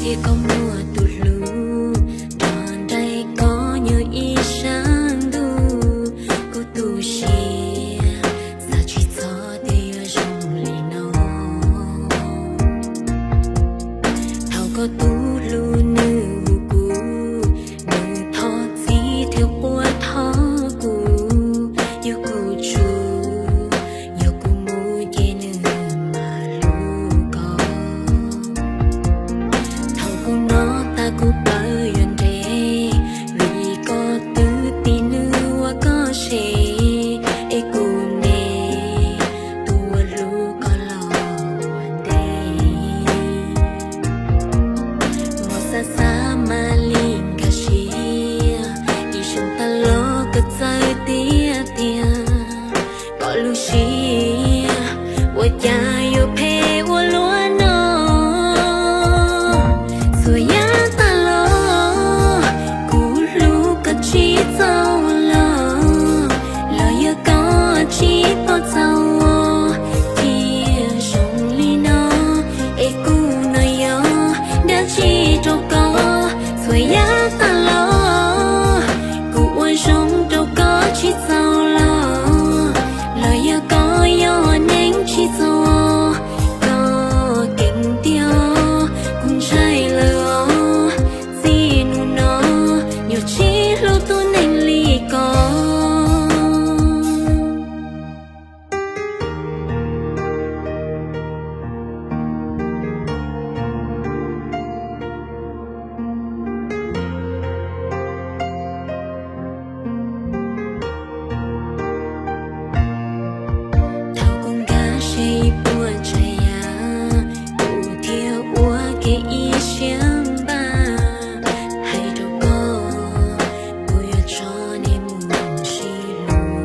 Koj muaj tus hlub nrog nraim koj nyob ib sab ntuj, kuv tu siab xav tsis txog tias yuav zoo li no. Thaum koj tus hlub nws hu kuv, nws thov txim thiab quaj thov kuv, yog kuv tsum, yog kuv mus ces nws mam hlub koj. Thaum kuv hnov tas kuv plawv yuav nres, vim koj twb tig nws ua koj tsev, es kuv me tus uas hlub koj los ua ntej. Muab xav xav mam li nkag siab, ib xyoos tas los koj txawj tiag tiag. Koj lub siab ua cas yuav phem ua luaj no. Txhua yam tas los kuv hlub koj tsis txaus los, los yog koj tsis pom txaus thiaj zoo li no. Es kuv no yog dab tsi rau koj? Txhua yam tas los kuv ua zoo rau koj tsis txaus los, los yog koj yog neeg tsis txaus, koj kev tiag, kuv ntshai lawm os. Txij hnub no yuav tsis hlub tus neeg li koj. Thaum kuv nkag siab ib puas tsav yam, kuv thiaj ua kev ib siab npaj hais rau koj, kuv yuav tso nej mus sib hlub.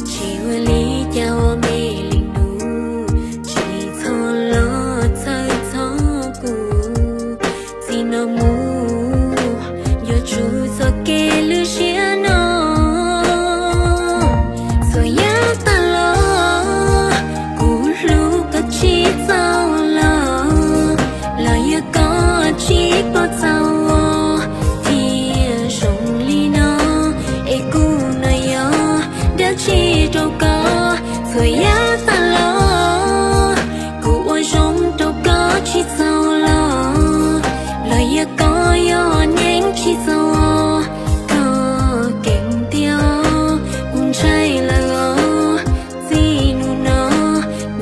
Tsis ua li cas ua me li hnub, tsis txhob los txhawj txog kuv. Txij no mus yuav tsum txoj kev lwj siab no. Txhua yam tas los kuv hlub koj tsis txaus los, los yog koj tsis pom txaus thiaj zoo li no. Es kuv no yog dab tsi rau koj? Txhua yam tas los kuv ua zoo rau koj tsis txaus los, los yog koj yog neeg tsis txaus, koj kev tiag, kuv ntshai lawm os. Txij hnub no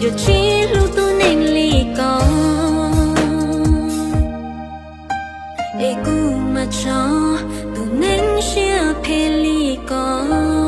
yuav tsis hlub tus neeg li koj, es kuv mam tso tus neeg siab phem li koj.